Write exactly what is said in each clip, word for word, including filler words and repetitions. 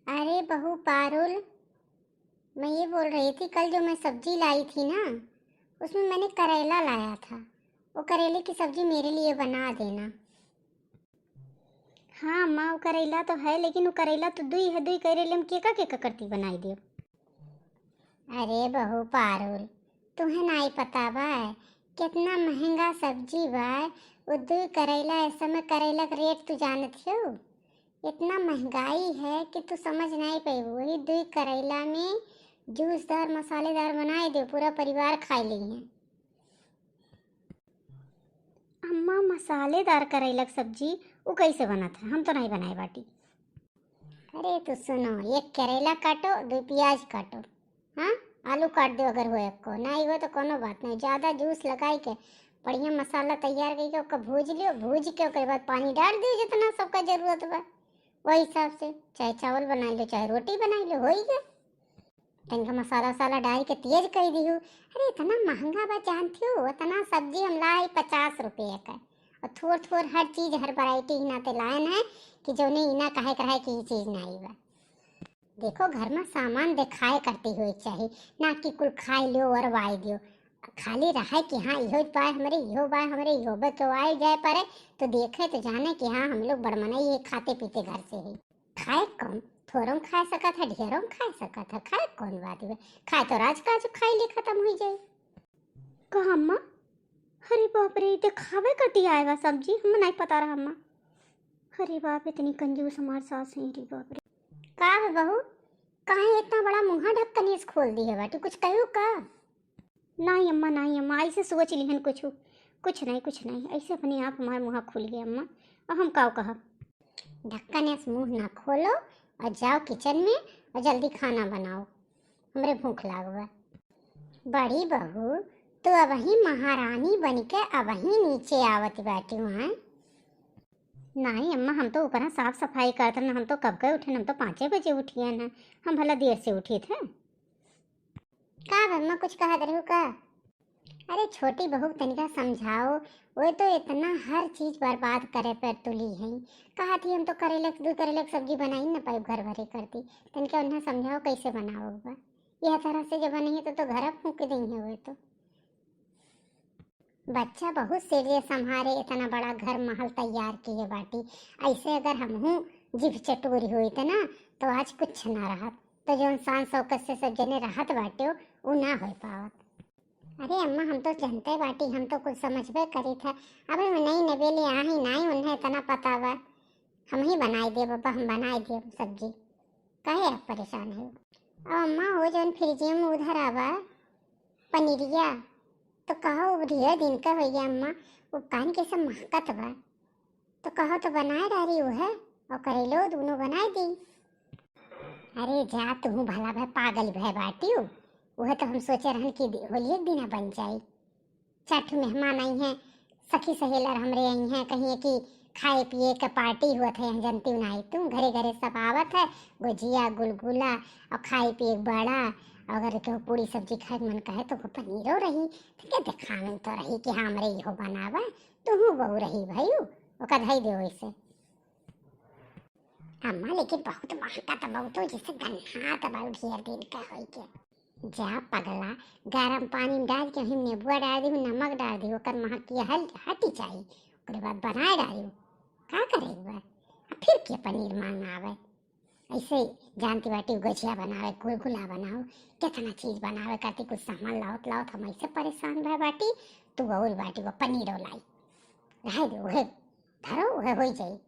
अरे बहू पारुल, मैं ये बोल रही थी, कल जो मैं सब्जी लाई थी ना, उसमें मैंने करेला लाया था। वो करेले की सब्जी मेरे लिए बना देना। हाँ अम्मा, वो करेला तो है, लेकिन वो करेला तो दुई है, दुई करेले हम केका केका करती बनाई देब। अरे बहू पारुल, तुम्हें नाई पता बा कितना महंगा सब्जी बा। वो दुई करेला, इस समय करेला का रेट तू जानत हो? इतना महंगाई है कि तू समझ नाई पैबू। वही दुई करेला में जूसदार, मसालेदार बनाए दे, पूरा परिवार खाई ली है। अम्मा, मसालेदार करेला के सब्जी उ कैसे बनत है? हम तो नहीं बनाए बाटी। अरे तो सुनो, एक करेला काटो, दो प्याज काटो, हाँ, आलू काट दो अगर हो एको, नहीं हो तो कोनो बात नहीं। ज़्यादा जूस लगाई के बढ़िया मसाला तैयार करके ओकर भूज लियो। भूज के ओकर बाद पानी डाल दियो जितना सबका जरूरत बा, वही हिसाब से चाहे चावल बनाई लो, चाहे रोटी बनाई लो, हो ही गया। तनिका मसाला वसाला डाल के तेज कर दिहू। अरे इतना महंगा बा जानती हो, इतना सब्जी हम लाई पचास रुपये का, और थोड़ थोड़ हर चीज, हर वैरायटी इना ते लायन है कि जौने इना कहे के रहे कि ये चीज नहीं बा। देखो, घर में सामान दिखाए करती हुई चाही, ना कि कुल खाए लियो और वाई दियो। खाली रहे कि हाँ, इहो बा हमरे, इहो बा हमरे, इहो बा, केहू आए जाए परे तो देखे तो जाने कि हाँ, हम लोग बड़मनई है, खाते पीते घर से ही। खाए कौन, थोड़म खाए सकत है, ढेरम खाए सकत है, खाए कौन बात बा? खाए तो राज काज खाए ले खत्म हुई जाए। का अम्मा? अरे बाप रे, देखावे कटी आए बा सब्जी, हम नहीं पता रहा अम्मा। अरे बाप, इतनी कंजूस हमार सास है, अरे बाप रे। का बे बहू, काहे इतना बड़ा मुँहा ढक्कन से खोल दिए बाटी, कुछ कहू का? नहीं अम्मा, नहीं अम्मा, ऐसे सोच लिहन कुछ, कुछ नहीं, कुछ नहीं, ऐसे अपने आप हमार मुँहा खुल गया अम्मा, अब हम काव कहब? ढक्कन से मुँह ना खोलो और जाओ किचन में और जल्दी खाना बनाओ, हमरे भूख लाग बा। बड़ी बहू, तू अबही महारानी बन के अबही नीचे आवत बाटी वहाँ। नहीं अम्मा, हम तो ऊपर साफ सफाई करत रहन, हम तो कब के उठे, हम तो पाँचे बजे उठिए हैं, हम भला देर से उठित है। का बे अम्मा, कुछ कहत रहू का? अरे छोटी बहू, तनिका समझाओ, वो तो इतना हर चीज बर्बाद करे पर तुली है। कहा थी हम तो करेला के, दू करेला के सब्जी बनाई न पाई घर भरे करती। तनिका उन्हें समझाओ कैसे बनाओ बा। यह तरह से जब बनइहैं तो, तो घर फूंक देइहैं वो तो। बच्चा बहुत सिर संभारे, इतना बड़ा घर महल तैयार किए बाटी। ऐसे अगर हमहू जीभ चटोरी होइत ना तो आज कुछ ना रहत। तो जौन शान शौकत से सब जने रहत बाटे उ ना हो पावत। अरे अम्मा, हम तो जनते बाटी, हम तो कुछ समझबे करी था। अबे वो नई नवेली आई नाई, उन्हें इतना पता बा। हम ही बनाई देब अब्बा, हम बनाई देब सब्जी। काहे आप परेशान है? अब अम्मा, वो जौन फ्रिजिया में उधर आवा पनीरिया, तो कहो वो ढेर दिन का हो गया अम्मा, वो कान कैसे महकत बा, तो कहो तो बनाए डारी वो है, और करेलो दोनों बनाए दी। अरे जा, तू भला भय पागल भय बाटियो, वह तो हम सोचे रहन कि दि-, होलिये के दिना बन जाई। चार ठो मेहमान आई हैं, सखी सहेलर हमरे आई हैं, कहिए कि खाए पिए के पार्टी हुआ था यहाँ, जनती नाई तू, घरे घरे सब आवत है, गुजिया गुलगुला और खाए पिए के बड़ा, अगर केहू पूरी सब्जी खाए के मन कहे तो वो पनीरो रही, तो क्या दिखावे तो रही कि हाँ हमरे इहो बनावा, तू बहू रही भाई, ओका धई दे वैसे। अम्मा, लेकिन बहुत महका त बहुत हो, जैसे गन्हात बा ढेर दिन का होई के। जा पगला, गरम पानी में डाल के हम नेबुआ डाल दी, नमक डाल दी, ओकर महक के हल-, हटी जाई। ओकरे बाद बनाए डाली। का करे बा? आ फिर के पनीर मांग आवे? ऐसे जानती बाटी, गुजिया बनावे, गुलगुला बनाओ, कितना चीज बनावे करती, कुछ सामान लावत लावत हम ऐसे परेशान भय बाटी, तू और बाटी वो पनीर लाई। रहे दे, उहे धरो, उहे होई जाई,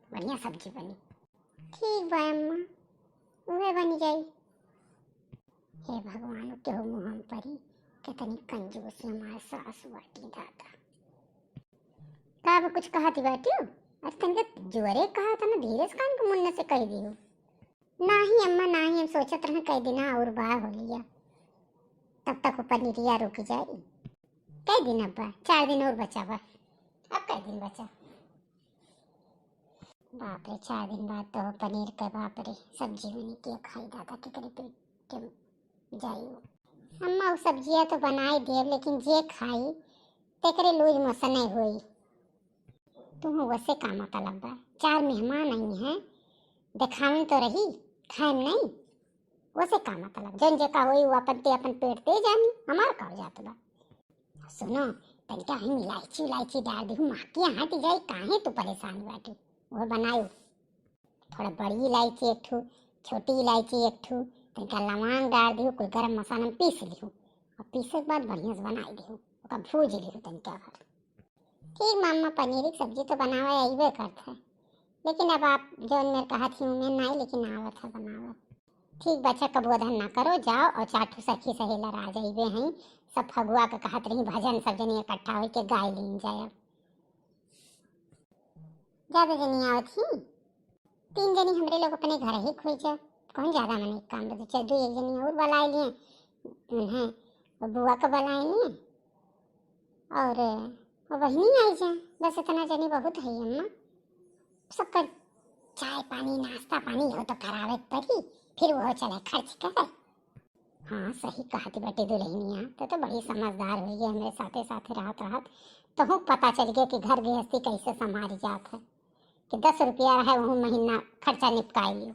बढ़िया सब्जी बनी। ठीक बा अम्मा, उहे बनी जाई। हे भगवान, केहू मुँह हम परी, कितनी कंजूस हमार सास बाटी दादा। का बा, कुछ कहत बाटियो? अरे तनिका जोरे कहा था ना, धीरे से कान के मुन्ने से कह दियो। नाही अम्मा, नाही, हम सोचत रहे कई दिना और बा होलिया, तब तक वो पनीरिया रुक जाई। कई दिन अब बा? चार दिन और बचा बा। अब कई दिन बचा? बाप रे, चार दिन बाद तो पनीर के, बाप रे, सब्जी बनी के खाई दादा, केकरे पेट के जाई। अम्मा, वो सब्जिया तो बनाए देब, लेकिन जे खाई तेकरे लूज मोशन नहीं होई। तू वैसे का मतलब बा? चार मेहमान आई हैं, देखावन तो रही, खाएम नहीं, ओसे का मतलब? जौन जेका होई, उ अपन ते अपन पेट ते जानी, हमार का जात बा। सुनो, तनिका हम इलायची, इलायची डार दिहू, माँ के यहाँ हट जाई, काहे तू परेशान बाटू? वो बनायो, थोड़ा बड़ी इलायची एक ठू, छोटी इलायची एक ठू, तनिका लवांग डार दिहू, कुल गरम मसाला में पीस लिहू, और पीसे के बाद बढ़िया से बनाई दिहू, ओका भूज लिहू तनिका भर। ठीक माँ, अम्मा पनीर की सब्जी तो बनावे अइबे करत है, लेकिन अब आप जौन मेर कहत ही उमेर नाई, लेकिन आवत है बनावे। ठीक बच्चा, कबो अधन ना करो, जाओ और चार ठो सखी सहेलर आ जाइबे हैं, सब फगुआ के कहत रही भजन, सब जनी इकट्ठा होई के गाय लीन जाए। ज्यादा जनी आवत ही, तीन जनी हमरे लोग अपने घर ही खोई जा, कौन ज्यादा मने काम बदे, चाहे दो एक जनी और बुलाए लिए, उन्हें और बुआ के बुलाए लिए, और वो बहिनी आई जा, बस इतना जनी बहुत है अम्मा। सबकर चाय पानी नाश्ता पानी हो तो करावे के पड़ी, फिर वो चले खर्च करे। हाँ, सही कहती बेटी दुल्हनिया, तो, तो बड़ी समझदार हुई है, हमरे साथे साथे रहत रहत तोहू पता चल गया कि घर गृहस्थी कैसे संभाली जात है, कि दस रुपया रहे वहू महीना खर्चा निपकाई लियो।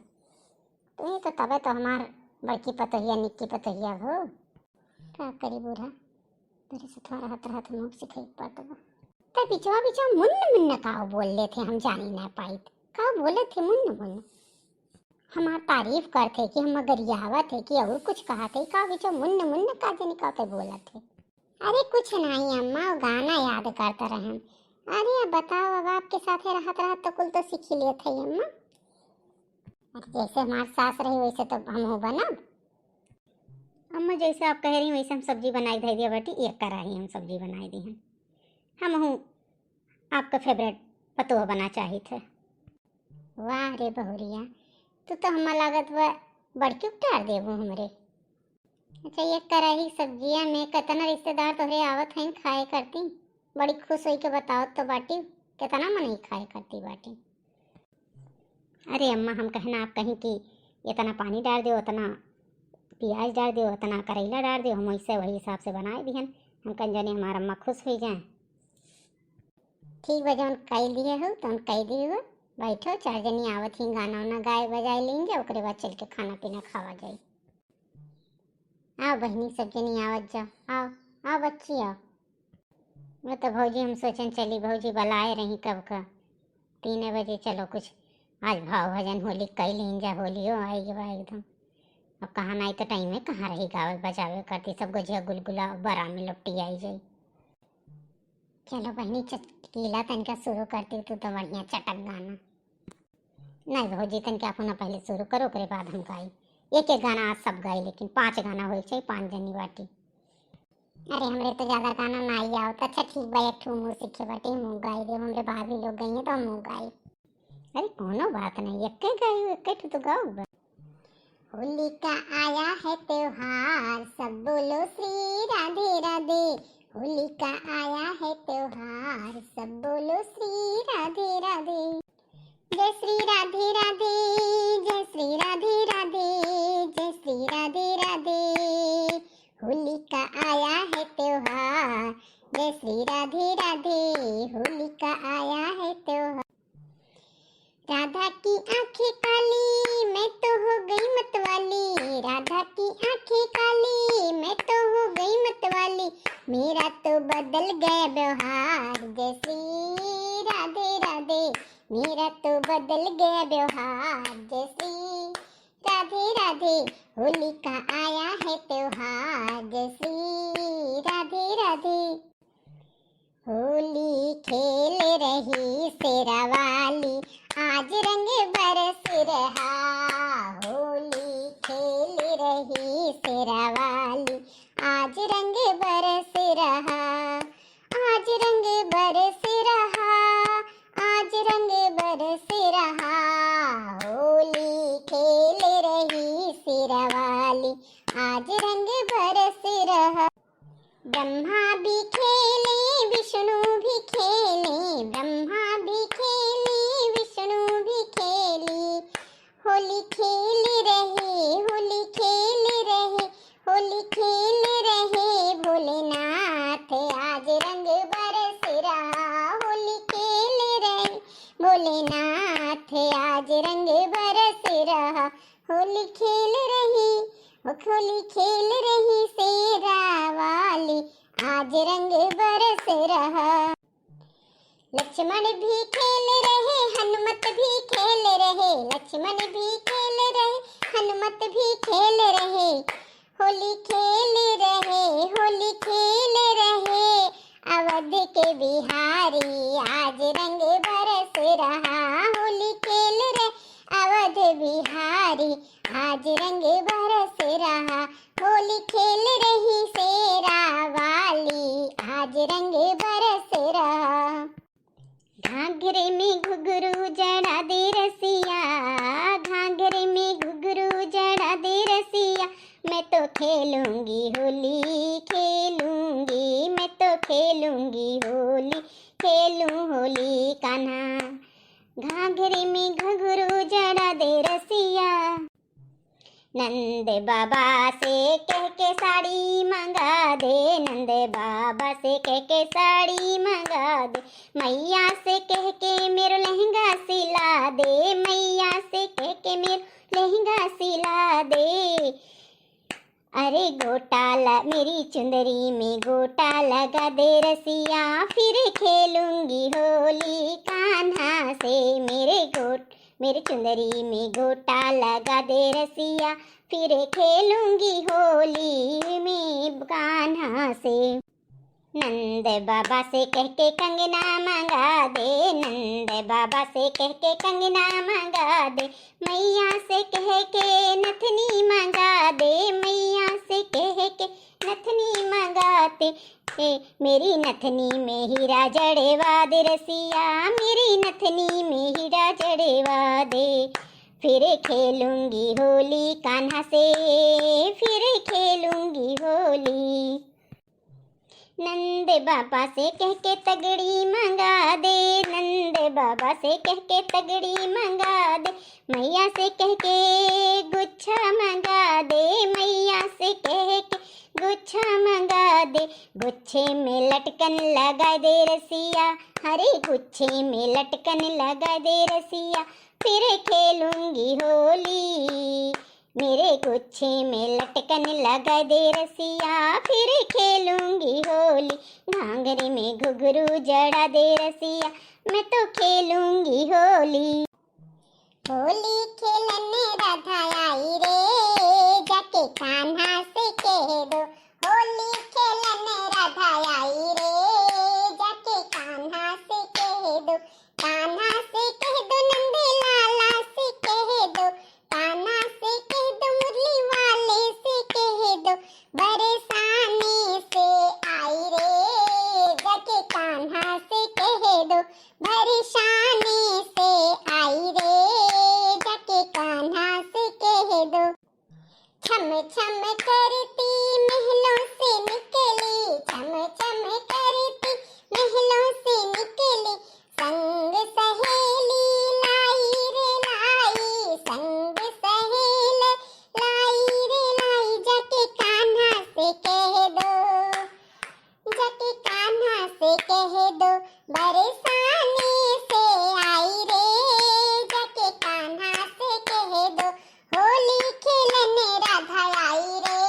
तो ये तो तबे तो हमार बड़की पतोहिया निक्की पतोहिया हो। का करी बूढ़ा, तोरे से थोड़ा रहत रहत मुँह से फेंक पड़त बा। त बिचवा बिचवा मुन्न मुन्न काव बोल लेत है, हम जानी ना पाइत। काव बोलत है मुन्न मुन्न? हमार तारीफ करत है कि हम गरियावत है कि और कुछ कहत है? काव बिचवा मुन्न मुन्न का जनी काव ते बोलत है? अरे कुछ नहीं अम्मा, वो गाना याद करत रहन। अरे अब बताओ, अब आपके साथे रहत रहत तो कुल तो सीख ही लेत है अम्मा। अरे जैसे हमार सास रही वैसे तो हम हो बनब। अम्मा जैसे आप कह रही वैसे हम सब्जी बनाई धै दिया बेटी, एक कराही हम सब्जी बनाई दी हैं। हम हूँ आपका फेवरेट पतोह बना चाहित है। वाह रे बहुरिया, तू तो हमार लागत बा बड़की उपटार देबू हमरे। अच्छा, एक कराही सब्जिया में कितना रिश्तेदार तोहरे आवत हैं खाए करती, बड़ी खुश होई के बतावत तो बाटी, कितना मनई खाए करती बाटी। अरे अम्मा, हम कहना आप कहीं कि इतना पानी डार दियो, उतना प्याज डार दियो, उतना करेला डार दियो, हम वैसे वही हिसाब से बनाए दिहन। हम कहन जानी हमार अम्मा खुश हुई जाए। ठीक बा, जौन कह दिए हो तौन कह दिए हो। बैठो, चार जनी आवत ही, गाना उना गाए बजाए लीन जा, ओकरे बाद चल के खाना पीना खावा जाई। आओ बहिनी, सब जनी आवत जाओ, आओ, आओ बच्ची, आओ। वो तो भौजी हम सोचन चली, भौजी बुलाए रही कब का, तीन बजे, चलो कुछ आज भाव भजन होली कई लीन जा, होलियो आई गवा एकदम। अब कहाँ नाई तो टाइम में कहाँ रही गावे बजावे करती, सब गोझिया गुलगुला बरा में लपटी आई जाई। चलो बहिनी, चटकीला तनिका शुरू करती, तू तो बढ़िया चटक गाना। नहीं भौजी, तनिका अपना पहले शुरू करो, ओकरे बाद हम गाई। एक एक गाना आज सब गाई, लेकिन पाँच गाना होई चाहिए, पाँच जनी बाटी। अरे हमरे तो ज्यादा गाना ना आई आवत। अच्छा ठीक बा, एक ठो मुँह सीखे बाटी, मुँह गाई दे, हमरे भाभी लोग गई हैं तो हम मुँह गाई। अरे कोनो बात नहीं, एक गाई, एक ठो तो गाओ बा। होली का आया है त्योहार, सब बोलो श्री राधे राधे। होली का आया है त्योहार, सब बोलो श्री राधे राधे। जय श्री राधे राधे, जय श्री राधे राधे, जय श्री राधे राधे। होली का आया है त्योहार, जय श्री राधे राधे। होली का आया है त्योहार। राधा की आंखें काली, मैं तो हो गई मतवाली। राधा की आंखें काली, मैं तो हो गई मतवाली। मेरा तो बदल गया व्यवहार। जय श्री राधे राधे। मेरा तो बदल गया व्यवहार। जय श्री राधे राधे। होली का आया है त्योहार। जय श्री राधे राधे। होली खेल रही शेरावाली, आज रंग बरस रहा। होली खेल रही शेरावाली, आज रंग बरस रहा। आज रंग बरस रहा, आज रंग बरस रहा। होली खेल रही शेरावाली, आज रंग बरस रहा। ब्रह्मा भी खेले, विष्णु भी खेले, ब्रह्मा भी खेले, विष्णु भी खेले। होली खेल रहे, होली खेल रहे, होली खेल रहे भोलेनाथ। आज रंग बरस रहा, होली खेल रहे भोलेनाथ। आज रंग बरस रहा, होली खेल रही, ओ होली खेल रही शेरा वाली, आज रंग बरस रहा। लक्ष्मण भी खेल रहे, हनुमत भी खेल रहे, लक्ष्मण भी खेल रहे, हनुमत भी खेल रहे। होली खेल रहे, होली खेल रहे, अवध के बिहारी, आज रंग बरस रहा। होली खेल रहे अवध बिहारी, आज रंग बरस रहा। होली खेल रही शेरा वाली, आज रंग बरस रहा। घाघरे में घुघरू जड़ा दे रसिया, घाघरे में घुघरू जड़ा दे रसिया, मैं तो खेलूंगी होली, खेलूंगी, मैं तो खेलूंगी होली, खेलूं होली कान्हा। घाघरे में घुघरू जड़ा दे रसिया। नंद बाबा से कह के साड़ी मंगा दे, नंद बाबा से कह के साड़ी मंगा दे, मैया से कह के मेरो लहंगा सिला दे, मैया से कह के मेरो लहंगा सिला दे। अरे गोटा ल-, मेरी चुंदरी में गोटा लगा दे रसिया, फिर खेलूंगी होली कान्हा से। मेरे गोट-, मेरी चुंदरी में गोटा लगा दे रसिया, फिर खेलूंगी होली में कान्हा से। नंद बाबा से कह के कंगना मंगा दे, नंद बाबा से कह के कंगना मंगा दे, मैया से कह के नथनी मंगा दे, मैया से कह के नथनी मंगा दे। ए, मेरी नथनी में हीरा जड़वा दे रसिया, मेरी नथनी में हीरा जड़वा दे। फिर खेलूंगी होली कान्हा से, फिर खेलूंगी होली। नंद बाबा से कह के तगड़ी मंगा दे, नंद बाबा से कह के तगड़ी मंगा दे, मैया से कह के गुच्छा मंगा दे, मैया से कह के गुच्छा मंगा दे। गुच्छे में लटकन लगा दे रसिया, हरे गुच्छे में लटकन लगा दे रसिया, फिर खेलूंगी होली। मेरे गुच्छे में लटकन लगा दे रसिया, फिर खेलूंगी होली। घाघरे में घुघरू जड़ा दे रसिया, मैं तो खेलूंगी होली। होली खेलने राधा आई रे, जाके कान्हा से कह दो। होली खेलने राधा आई रे, जाके कान्हा से कह दो। कान्हा से कह दो, नंद लाला से कह दो, कान्हा से कह दो, मुरली वाले से कह दो, बरसाने से आई रे, जाके कान्हा से कह दो, बरसाने से आई रे, जाके कान्हा से कह दो। छम छम करती महलों से निकली, छम छम करती महलों से निकली, संग सहेली लाई रे लाई, संग सहेली लाई रे लाई, जाके कान्हा से कह दो, जाके कान्हा से कह दो, बरसाने से आई रे, जाके कान्हा से कह दो, होली खेलने राधा आई रे,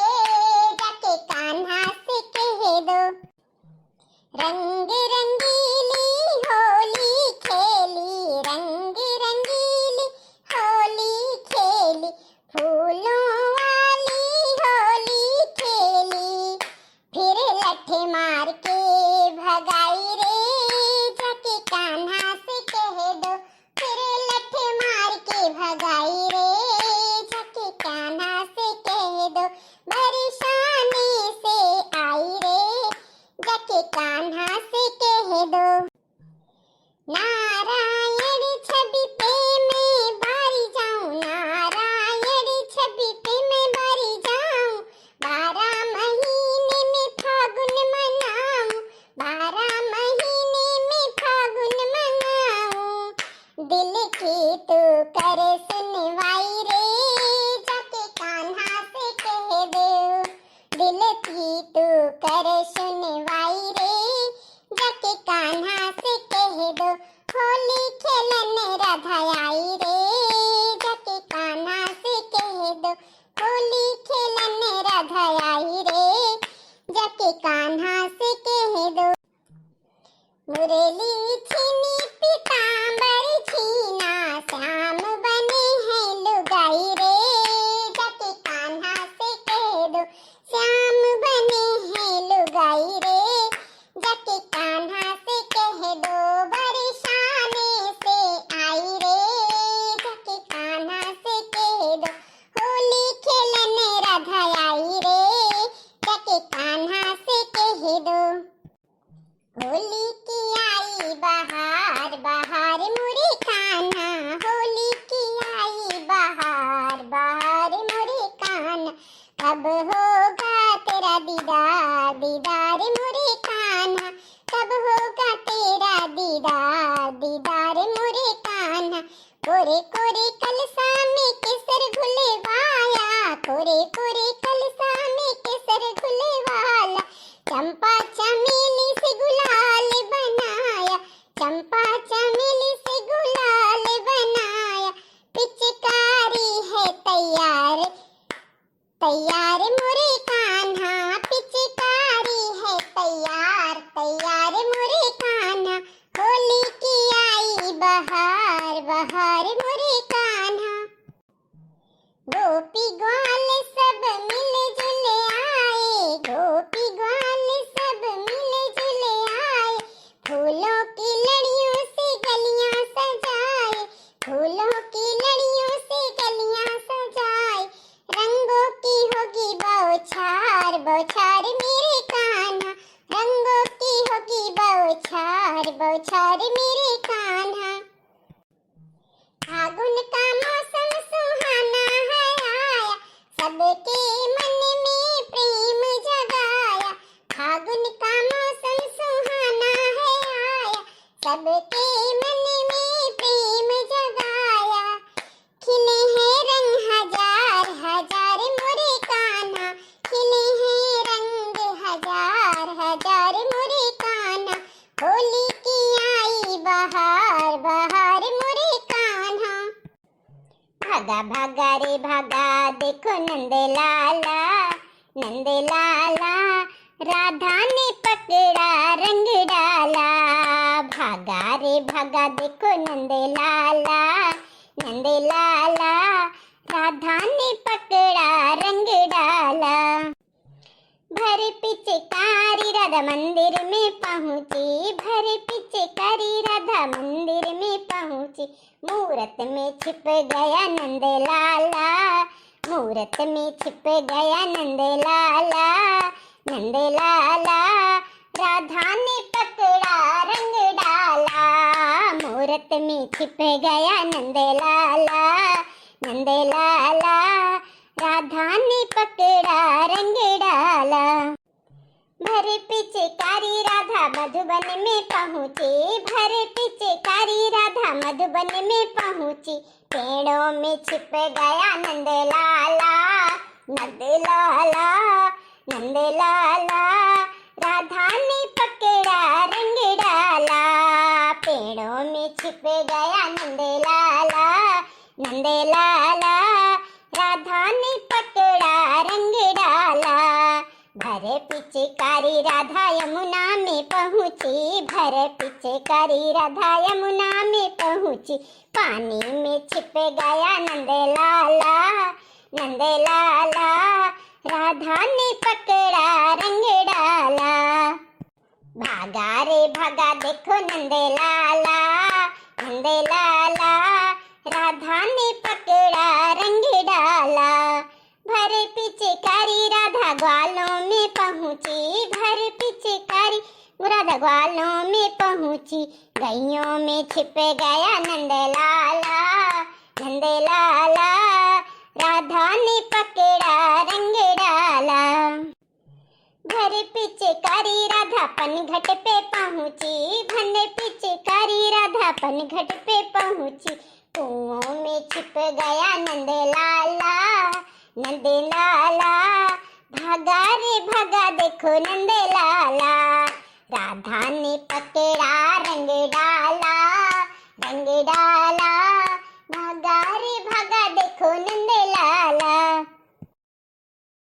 कब होगा तेरा दीदार, दीदार मोरे कान्हा, कब होगा तेरा दीदार, दीदार मोरे कान्हा। कोरे कोरे कलसा में केसर घुलवाया, कोरे कोरे कलसा में केसर घुलवाया, चंपा चमेली से गुलाल बनाया, चंपा चमेली से गुलाल बनाया। पिचकारी है तैयार, तैयार मोरे कान्हा, पिचकारी है तैयार, तैयार मोरे कान्हा। होली की आई बहार, बहार मोरे कान्हा। गोपी ग्वाल सब मिलजुल आए, गोपी ग्वाल सब मिलजुल आए, फूलों की लड़ियों से गलियां सजाए, फूलों की लड़ियों से गलियां सजाए। रंगों की होगी बौछार, बौछार मेरे कान्हा, रंगों की होगी बौछार, बौछार मेरे कान्हा। फागुन का मौसम सुहाना है आया, सबके मन में प्रेम जगाया। फागुन का मौसम सुहाना है आया, सबके मन में प्रेम जगाया। खिले हैं रंग हजार हजार मोरे कान्हा, खिले हैं रंग हजार हजार मोरे कान्हा। होली की आई बहार, बहार मोरे कान्हा। भागा भागा रे भागा, देखो नंद लाला, नंद लाला, राधा ने पकड़ा रंग डाला। भागा रे भागा, देखो नंद लाला, नंद लाला, राधा ने पकड़ा रंग डाला। भर पिचकारी राधा मंदिर में पहुँची, भर पिचकारी राधा मंदिर में पहुँची। मूरत में छिप गया नंद लाला, मूरत में छिप गया नंद लाला, नंद लाला। राधा ने पकड़ा रंग डाला, मूरत में छिप गया नंद लाला, नंद लाला। राधा ने पकड़ा रंग डाला। भर पिचकारी राधा मधुबन में पहुँची, भर पिचकारी राधा मधुबन में पहुँची। पेड़ों में छिप गया नंद लाला, नंद लाला, नंद लाला। राधा ने पकड़ा रंग डाला, पेड़ों में छिप गया नंद लाला, नंद लाला। राधा ने पकड़ा रंग डाला। भर पिचकारी राधा यमुना में पहुँची, भर पिचकारी राधा यमुना में पहुँची। पानी में छिप गया नंद लाला, नंद लाला। राधा ने पकड़ा रंग डाला। भागा रे भागा, देखो नंद लाला, नंद लाला। राधा ने पकड़ा रंग डाला। भर पिचकारी राधा ग्वालों में पहुँची, भर पिचकारी राधा ग्वालों में पहुँची। गइयों में छिप गया नंद लाला, नंद लाला। राधा ने पकड़ा रंग डाला। भर पिचकारी राधा पनघट पे पहुँची, भर पिचकारी राधा पनघट पे पहुँची। कुओं में छिप गया नंद लाला, नंद लाला। भागा रे भागा, देखो नंद लाला। राधा ने पक